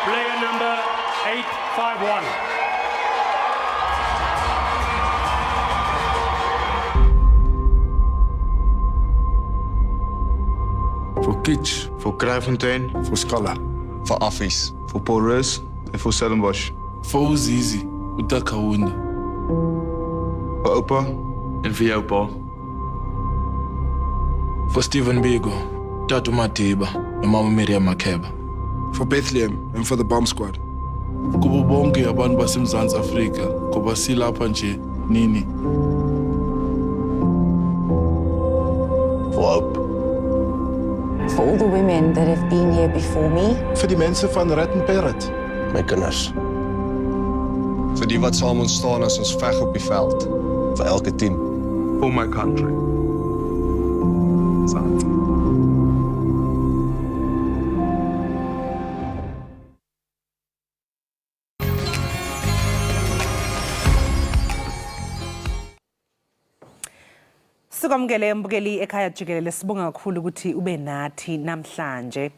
Player number 851. Voor Kitch, voor Kraaifontein, voor Skalla, voor Affies, voor Paul Roos en voor Stellenbosch. Voor Uzizi, Utakawunda. Voor opa en voor jou pa. Voor Steven Biko, Tatu Madiba en Mama Miriam Makeba. Voor Bethlehem en voor de Bomb Squad. Kubo bonke abantu baseMzantsi Afrika, ngoba silapha nje nini. Voor hoop. For all the women that have been here before me. Vir die mense van Rat and Parrot. My kinders. Vir die wat saam ons staan as ons veg op die veld. Vir elke team. For my country. Mzansi. Sikwamukele mbukeli ekhaya jikelele, sibonga kakhulu ukuthi ube nathi namhlanje.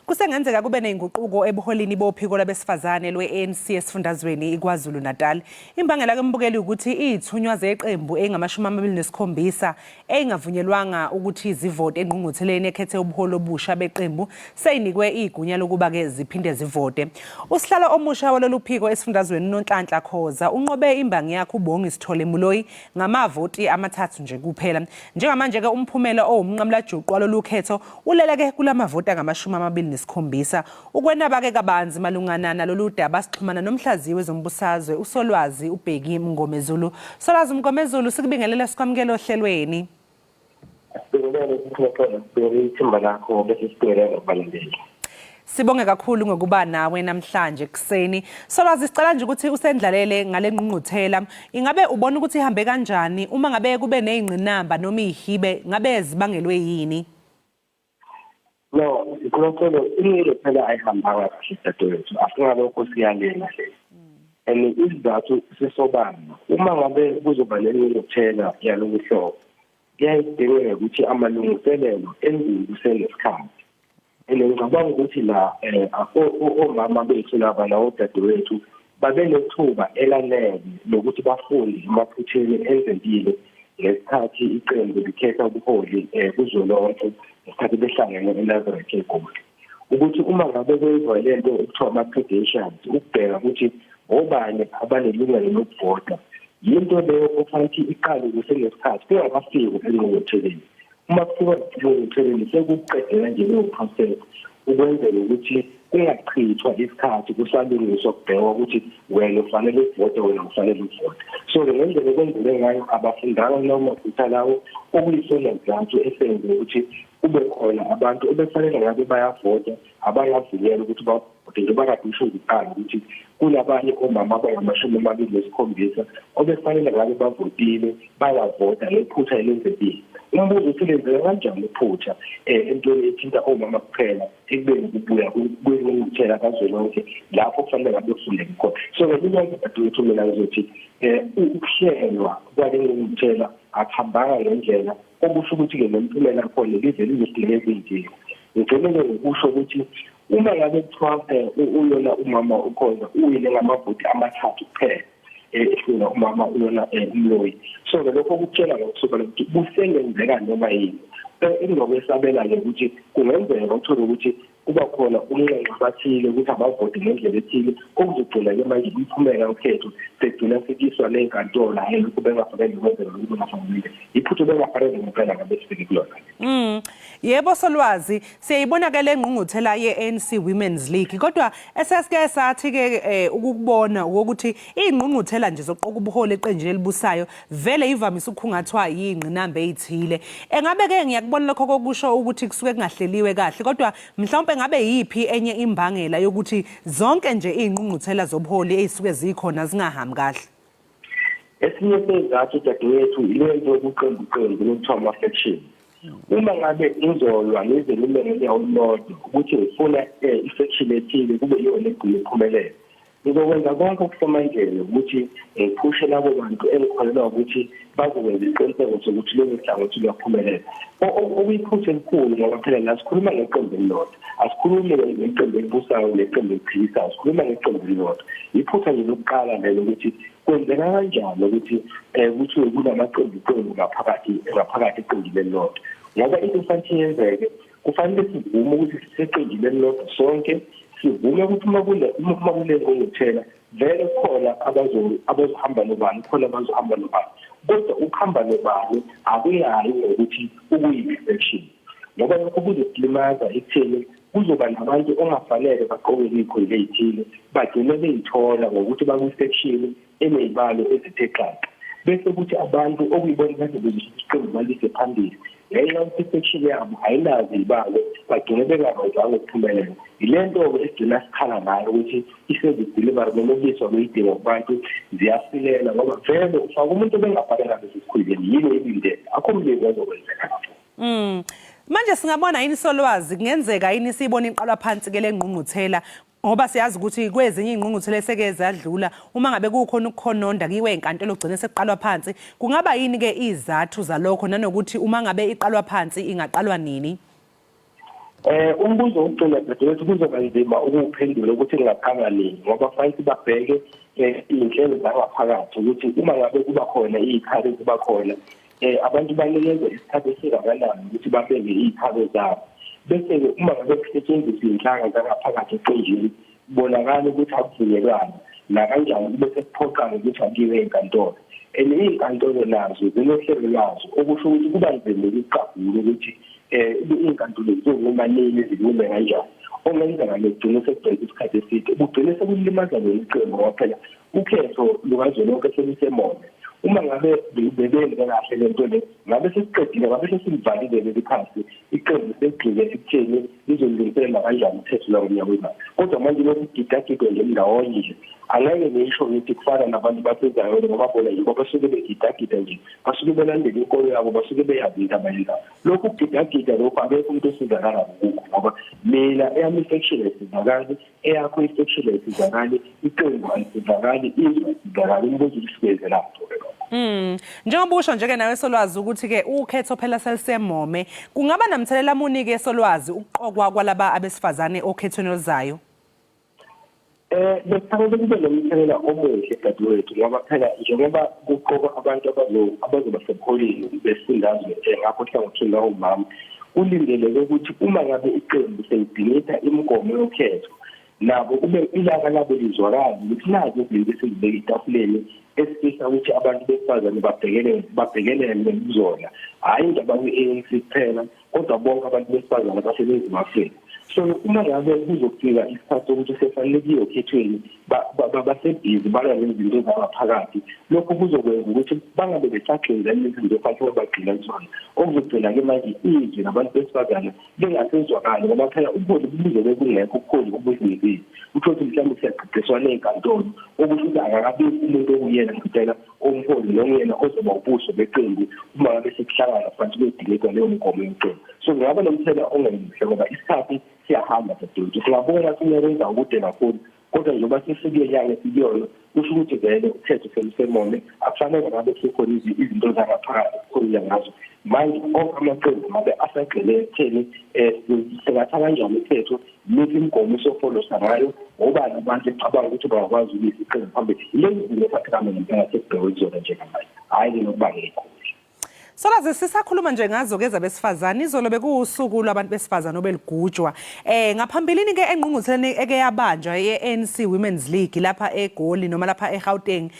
Kusengenzeka kube nezinguquko ebuholini bophiko labesifazane lwe-ANC esifundazweni iKwaZulu Natal. Imbangela ke mbukeli ukuthi izithunywa zeqembu engamashumi 27 engavunyelwanga ukuthi zivote engqungqutheleni ekhethe ubuholi obusha beqembu seyinikwe igunya lokuba ke ziphinde zivote. Usihlalo omusha walolu phiko esifundazweni uNonhlanhla Khoza unqobe imbangi yakhe uBongi Sithole Moloi ngamavoti 3 nje kuphela. Njengamanje ke umphumela owumnqamulajuqu walolu khetho uleleke kulamavoti angama-27. Ukwenaba ke kabanzi malungana nalolu daba sixhumana nomhlaziyi wezombusazwe uSolwazi uBheki Mngomezulu. Solwazi Mngomezulu, sikubingelele, sikwamukele ohlelweni. Sibingelele sibingelele ithimba lakho bese sibingelele nakubalandeli. Sibonge kakhulu ngokuba nawe namhlanje kuseni. Solwazi, sicela nje ukuthi usendlalele ngale ngqungquthela. Ingabe ubona ukuthi ihambe kanjani? Uma ngabe kube nezingqinamba noma izihibe, ngabe zibangelwe yini? No, sikhulumela inqilo phela ayihambanga kahle dadewethu. Asingalokho siyalela le. And isizathu sisobala. Uma ngabe kuzoba nengqungquthela yalolu hlobo, kuyadingeka ukuthi amalungiselelo enziwe kusenesikhathi. And ngicabanga ukuthi la omama bethu laba nawodadewethu babe nethuba elanele lokuthi bafunde emaphutheni enzekile ngesikhathi iqembu likhetha ubuholi kuzwelonke ngesikhathi behlangene eNazareth eGoli. Ukuthi uma ngabe kwenziwa lento ekuthiwa ama-credentials, ukubheka ukuthi obani abanelungelo lokuvota, yinto leyo okufanele iqale kusenesikhathi kungakafiki engqungqutheleni. Uma kufika engqungqutheleni sekuqedela nje leyo process ukwenzela ukuthi kungachithwa isikhathi kusalungiswa kubhekwa ukuthi wena ufanele uvote, wena ufanele uvote. So-ke ngendlela ekwenzeke ngayo abafundanga noma maphutha lawo, okuyisona sizathu esenze ukuthi kube khona abantu ebekufanele ngabe bayavota abangavunyelwa ukuthi bavote, njengoba kade usho kuqala ukuthi kunabanye omama abangama-27 obekufanele ngabe bavotile bayavota ngephutha elenzekile. Umbuzo uthi lenzeka kanjani iphutha entweni ethinta omama kuphela ekubeni kubuya kwengqungquthela kazwelonke lapho kufanele ngabe kufundeke khona. So-ke kulonke dadewethu mina ngizothi ukuhlelwa kwale ngqungquthela akuhambanga ngendlela, okusho ukuthi-ke nomphumela khona lize lizosidingeka iy'nkinga. Ngigcine-ke ngokusho ukuthi uma ngabe kuthiwa uyona umama uKhoza uwine ngamavoti 3 kuphela ehlula umama uyona uMloyi, so-ke lokho kutshela ngokusobala ukuthi kusengenzeka noma yini. Engingokwesabela-ke ukuthi kungenzeka uthole ukuthi kuba khona umnxenxa abathile ukuthi abavoti ngendlela ethile, okuzogcina-ke manje imiphumela yokhetho segcina sekiswa ney'nkantolo. Hhayi, lokhu bengafanele kwenzeka, lokhu bengafanele, iphutha bengafanele ngempela ngabe sifike kulona. Yebo Solwazi, siyayibona ke le ngqungquthela ye-ANC Women's League, kodwa esesike sathi ke ukukubona ukuthi ingqungquthela nje zokuqoka ubuholi eqenjini elibusayo vele ivamise ukukhungathwa yingqinamba ezithile. Engabe ke ngiyakubona lokho kokusho ukuthi kusuke kungahleliwe kahle, kodwa mhlawumbe ngabe yiphi enye imbangela yokuthi zonke nje izingqungquthela zobuholi ezisuke zikhona zingahambi kahle? Esinye sezathu dadewethu ilento yobuqembu lokuthiwa ama-faction. Uma ngabe ngizolwa ngize ngime ngenyawo olulodwa ukuthi ngifuna i-faction ethile kube iyona egcina iphumelele, ngizokwenza konke okusemandleni ukuthi ngiphushe labo bantu engikholelwa ukuthi bazokwenza isiqiniseko sokuthi lolu hlangothi luyaphumelela. Okuyiphutha elikhulu ngoba phela la sikhuluma ngeqembu elilodwa, asikhulumi ngeqembu elibusayo neqembu eliphikisayo, sikhuluma ngeqembu elilodwa. Iphutha nje lokuqala lelo ukuthi kwenzeka kanjani ukuthi kuthiwe kunamaqembu qembu ngaphakathi eqenjini elilodwa, ngoba into efanele yenzeke kufanele sivume ukuthi siseqenjini elilodwa sonke, sivume ukuthi uma kule ngqungquthela vele khona abazohamba nobani, khona abazohamba nobani, kodwa ukuhamba nobani akuyayi ngokuthi ukuyi-faction, ngoba lokho kuzosilimaza ekutheni kuzoba nabantu ongafanele bagqoke iy'khundla ey'thile bagcine bey'thola ngokuthi bakwi-faction eney'balo ezithe xaxa, bese kuthi abantu okuyibona kade bezisho iqembu balise phambili ngenxa yokuthi i-faction yabo ayinazo iy'balo bagcine bengakwazanga ukuphumelela. Yile nto-ke esigcina sikhala ngayo ukuthi i-service delivery noma ukuyiswa kwey'dingo kubantu ziyasilela, ngoba vele ufaka umuntu obengafanele abe sesikhundleni, yini oyilindele? Akho mlimi ozokwenzeka lapho. Manje singabona yini Solwazi, kungenzeka yini siyibone iqalwa phansi ke le ngqungquthela, ngoba siyazi ukuthi kwezinye iy'ngqungquthela eseke zadlula uma ngabe kukhona ukukhononda kuyiwe enkantolo kugcine sekuqalwa phansi, kungaba yini ke izathu zalokho, nanokuthi uma ngabe iqalwa phansi ingaqalwa nini? Umbuzo wokugcina dadewethu kuzoba nzima ukuwuphendula ukuthi ingaqalwa nini, ngoba kufanele babheke iy'nhlelo zangaphakathi ukuthi uma ngabe kuba khona iy'khalo kuba khona abantu banikezwe isikhathi esingakanani ukuthi babeke iy'khalo zabo, bese-ke uma ngabe kusetshenziswa iy'nhlaka zangaphakathi eqenjini kubonakala ukuthi akuvunyelwana nakanjani, kube sekuphoqana ukuthi akuyiwe ey'nkantolo. And iy'nkantolo nazo zinohlelo lwazo, okusho ukuthi kuba nzima ukuqagula ukuthi iy'nkantolo zizonquma nini, zinqume kanjani. Okungenzeka nekugcine sekugcwele isikhathi eside, kugcine sekulimaza leli qembu, ngoba phela ukhetho lukazwelonke selisemone. Uma ngabe bebenze kahle le nto le, ngabe sesiqedile, ngabe sesilivalile leli khasi, iqembu seligxile ekutheni lizolungiselela kanjani ukhetho lwangonyaka ozayo. Kodwa manje lokhu kugidagidwa nje ndawonye nje, angeke ngisho ngithi kufana nabantu baseZayoni, ngoba bona nje basuke begidagida nje, basuke belandela inkolo yabo, basuke beyazi into abayenzayo. Lokhu kugidagida lokhu akekho umuntu osizakala ngokukho, ngoba mina eyami i-faction ayisizakali, eyakho i-faction ayisizakali, iqembu alisizakali, izwe alisizakali. Umbuzo usikwenzela lapho-ke lokho. Njengoba usho nje ke nawe Solwazi ukuthi ke ukhetho phela selisemome, kungaba namthelela muni ke Solwazi ukuqokwa kwalaba abesifazane okhethweni oluzayo? Bekufanele kube nomthelela omuhle dadewethu, ngoba phela njengoba kuqokwa abantu abazoba sebuholini besifundazwe ngakho hlangothini lwawomama, kulindeleke ukuthi uma ngabe iqembu selidingida imigomo yokhetho nabo kube ilaka labo lizwakala ukuthi nazi izinto esizibeka etafuleni esifisa ukuthi abantu besifazane babhekelele kuzona. Hhayi nje abakwi-ANC kuphela, kodwa bonke abantu besifazane baseNingizimu Afrika. So uma ngabe kuzofika isikhathi sokuthi sefanele kuyiwe okhethweni, basebhizi balwa nezinto zangaphakathi, lokho kuzokwenza ukuthi bangabe besagxila izinto okufanele bagxila kuzona, okuzogcina-ke manje izwi labantu besifazane lingasezwakali, ngoba phela ubuholi buzobe bungekho, ubuholi obuzinzile. Uthole ukuthi mhlawumbe siyagqigqiswana ey'nkantolo, okusho ukuthi akakabikho umuntu okuyena ngempela omholi nonguyena ozoba ubuso beqembu uma ngabe sekuhlangana phansi kuyodingidwa leyo migomo yeqembu. So kungaba nomthelela ongemuhle ngoba isikhathi siyahamba dadewethu. Singabona sinyaka enza ukude kakhulu, kodwa njengoba sesikuye nyanga esikuyona, kusho ukuthi vele ukhetho selusemome, akufanele ngabe kusekhona izinto zangaphakathi okukhulunywa ngazo manje. Onke amaqembu ngabe asagxile ekutheni singatha kanjani ukhetho, liphi imigomo esofolosa ngayo, obani abantu ecabanga ukuthi bangakwazi ukuyisa iqembu phambili. Lezi zinto esaphathekame ngempela sekubhekwe kuzona njengamanje, hhayi-ke nokuba ngekho. Solaze, sisakhuluma nje ngazo ke zabesifazane, izolo bekuwusuku lwabantu besifazane obeligujwa. Ngaphambilini ke engqungqutheleni eke yabanjwa ye-ANC Women's League lapha eGoli noma lapha eGauteng,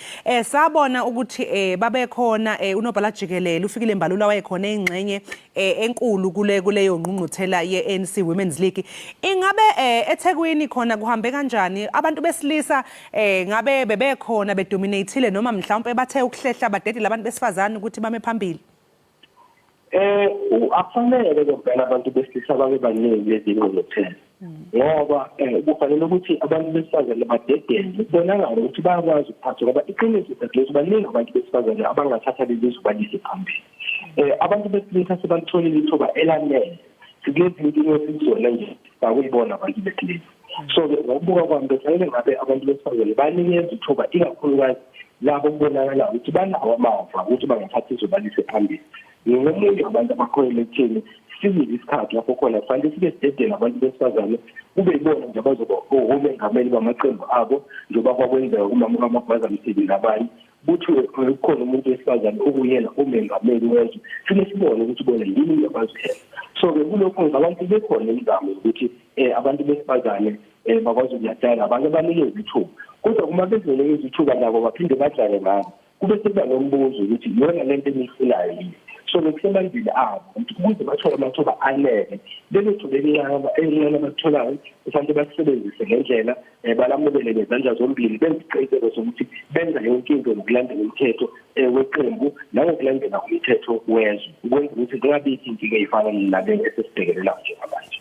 sabona ukuthi babekhona unobhala jikelele uFikile Mbalula wayekhona ingxenye enkulu kule kuleyo ngqungquthela ye-ANC Women's League. Ingabe eThekwini khona kuhambe kanjani? Abantu besilisa ngabe bebekhona bedominateile noma mhlawumbe bathe ukuhlehla badedele abantu besifazane ukuthi bame phambili? Akufanele ngempela abantu besilisa babe baningi lezi ngqungquthela, ngoba kufanele ukuthi abantu besifazane badedele kubonakale ukuthi bayakwazi ukuphatha, ngoba iqiniso dadewethu, baningi abantu besifazane abangathatha leli zwe balise phambili. Abantu besilisa sebalitholile ithuba elanele, sikulezi inkinga esikuzona nje bakuyibona abantu besilisa. So-ke ngokubuka kwami, bekufanele ngabe abantu besifazane banikeza ithuba, ikakhulukazi labo kubonakala ukuthi banawo amava ukuthi bangathatha izwe balise phambili. Ngingomunye wabantu abakholelwa ekutheni sifikile isikhathi lapho khona kufanele sibe sidedele abantu besifazane, kube yibona nje abazoba omengameli bamaqembu abo, njengoba kwakwenzeka kumama kaMagwaza Msibi nabanye, kuthiwe kukhona umuntu wesifazane okuyena umengameli wezwe, sike sibone ukuthi bona yini into abaziyenza. So-ke kulokho ngicabanga ukuthi bekhona imizamo yokuthi abantu besifazane baKwaZulu-Natal abantu abanikeze ithuba, kodwa uma bezonikeza ithuba nabo baphinde badlale ngabo, kube sekuba nombuzo ukuthi iyona lento eniyifunayo yini. So-ke kusemandleni abo ukuthi ukuze bathole amathuba anele, lelo thuba elincane abalitholayo kufanele basebenzise ngendlela, balamukele ngezandla zombili, benze isiqiniseko sokuthi benza yonke into ngokulandela umthetho weqembu nangokulandela umthetho wezwe, ukwenza ukuthi kungabikho inkinga ey'fana nale esesibhekelela njengamanje.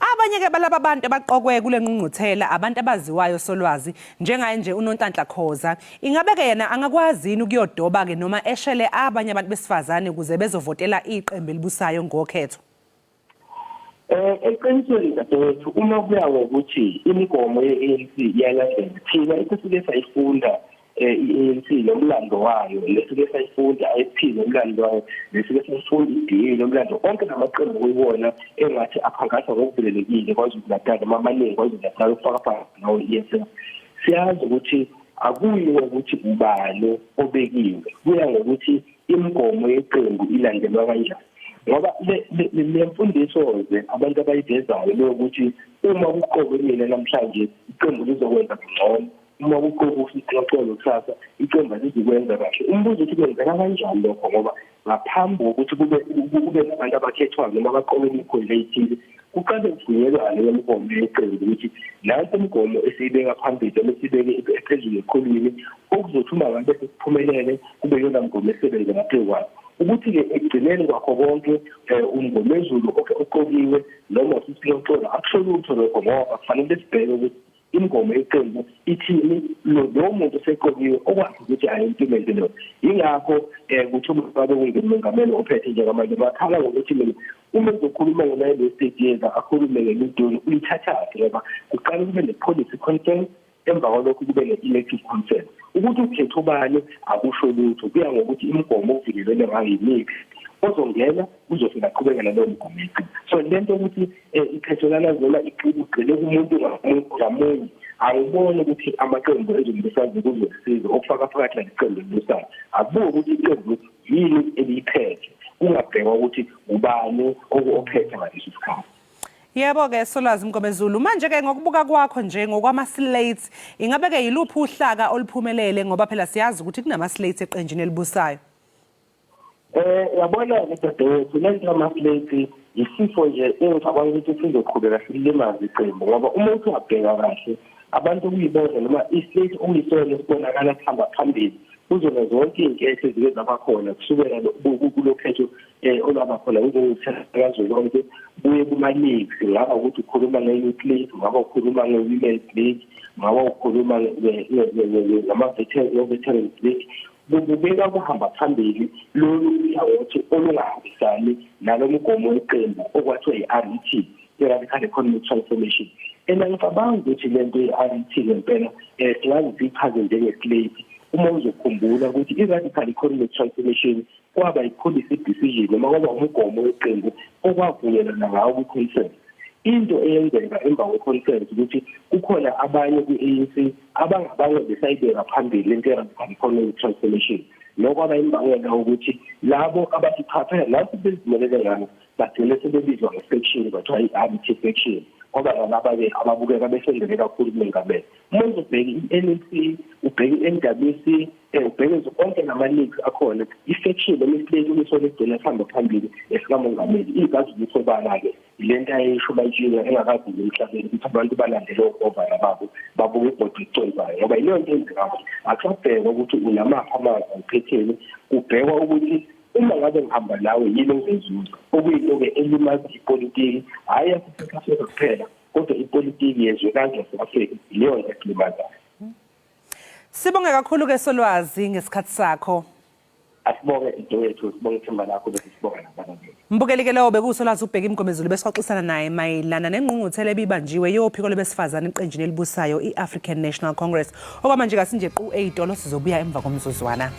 Abanye ke balaba bantu abaqokwe kule ngqungquthela abantu abaziwayo solwazi, njengaye nje uNonhlanhla Khoza. Ingabe ke yena angakwazi yini ukuyodoba ke noma eshele abanye abantu besifazane ukuze bezovotela iqembu elibusayo ngokhetho? Eqinisweni dadewethu, uma kuya ngokuthi imigomo ye-ANC iyalandelwa, thina esisuke sayifunda i-ANC nomlando wayo, lesuke sayifunda i-IFP nomlando wayo, lesuke sayifunda i-DA nomlando, onke lamaqembu kuyiwona engathi akhankasa ngokuvulelekile KwaZulu-Natal noma amaningi KwaZulu-Natal, ukufaka phakathi nawo i-EFF, siyazi ukuthi akuyi ngokuthi ubani obekiwe, kuya ngokuthi imigomo yeqembu ilandelwa kanjani. Ngoba le mfundiso-ze abantu abayivezayo leyokuthi uma kuqokwe mina namhlanje iqembu lizokwenza ngcono, uma kuqokwe uSixoxolo kusasa iqembu alizukwenza kahle, umbuzo uthi kwenzeka kanjani lokho? Ngoba ngaphambi kokuthi kube nabantu abakhethwayo noma abaqokwe imikhundla eyithile, kuqale kuvunyelwane kwemigomo yeqembu ukuthi nansi imigomo esiyibeka phambili noma esiyibeke ephezulu eqhulwini, okuzothi uma ngabe sesiphumelele kube yona mgomo esebenza ngaphezu kwayo. Ukuthi-ke ekugcineni kwakho konke uMngomezulu oqokiwe noma uSixoxolo akusho lutho lokho, ngoba kufanele sibheke ukuthi imigomo yeqembu ithini, lowo muntu oseqokiwe okwazi ukuthi ayi-implemente leyo. Yingakho kuthi uma ngabe kungumengameli ophethe njengamanje bakhala ngokuthi mina uma ezokhuluma ngo-nine state years akhulume ngemiduni uyithathaphi, ngoba kuqale kube ne-policy conference, emva kwalokho kube ne-elective conference. Ukuthi ukhetha ubani akusho lutho, kuya ngokuthi imigomo okuvikelele ngayo yimiphi, ozongena uzofika aqhubeke naleyo migomo yeqembu. So lento ukuthi ikhethelana noma igxile kumuntu ngamunye, angiboni ukuthi amaqembu ezombusazwe kuzosiza, okufaka phakathi naleqembu elibusayo. Akubuke ukuthi iqembu yini eliyiphethe, kungabhekwa ukuthi ubani ophethe ngaleso sikhathi. Yebo-ke Solwazi Mgomezulu, manje-ke ngokubuka kwakho nje ngokwama-slates, ingabe-ke yiluphi uhlaka oluphumelele, ngoba phela siyazi ukuthi kunama-slates eqenjini elibusayo? Yabona-ke dadewethu, le nto yama-slate isifo nje engicabanga ukuthi sizoqhubeka silimaze iqembu, ngoba uma uthi wabheka kahle abantu okuyibona noma i-slate okuyisona esibonakala sihamba phambili kuzona zonke iy'nketho ezike zaba khona kusukela kulo khetho olwaba khona kuzokazwelonke kuye kuma-leagues, ngaba ukuthi ukhuluma nge-youth league, ngaba ukhuluma nge-women's league, ngaba ukhuluma ngama-veterans league, kubukeka kuhamba phambili lolu hlangothi olungahambisani nalo mgomo weqembu okwathiwa i-RET, i-Radical Economic Transformation. And angicabanga ukuthi le nto ye-RET ngempela singaze siyichaze njenge-slate. Uma uzokhumbula ukuthi i-Radical Economic Transformation kwaba i-policy decision noma kwaba umgomo weqembu okwavunyelwana ngawo kwi-conference. Into eyenzeka emva kwe-conference ukuthi kukhona abanye kwi-ANC abangabange besayibeka phambili lento ye-radical economic transformation. Lokho kwaba imbangela ukuthi labo abathi cha phela nathi bezimelele ngalo bagcine sebebizwa nge-faction, kwathiwa i-RET faction, kwaba nalaba-ke ababukeka besondele kakhulu kumengameli. Uma uzobheka i-NEC, ubheke i-NWC, ubheke zonke nama-leagues akhona, i-faction noma i-slate okuyisona esigcina sihamba phambili esikamongameli. Igazi lisobala-ke le nto ayisho bayitshiwe engakazi emhlabeni ukuthi abantu balandele ogovana babo babuke ibhodi ecwembayo, ngoba yileyo nto eyenzekayo. Akusabhekwa ukuthi unamaphi amazwi awuphetheni, kubhekwa ukuthi uma ngabe ngihamba nawe yini engizoyizuza, okuyinto-ke elimaza ipolitiki, hhayi yase-South Africa kuphela, kodwa ipolitiki yezwekazi lase-Afrika, ileyo nto ekulimazayo. Sibonge kakhulu-ke Solwazi ngesikhathi sakho. Asibonge dadewethu, sibonge ithemba lakho bese sibonga nabalaleli. Mbukeli ke lowo bekuwuSolwazi uBheki Mngomezulu, besixoxisana naye mayelana nengqungquthela ebibanjiwe yophiko lwabesifazane eqenjini elibusayo i-African National Congress. Okwamanje kasinje qu ey'tolo, sizobuya emva komzuzwana.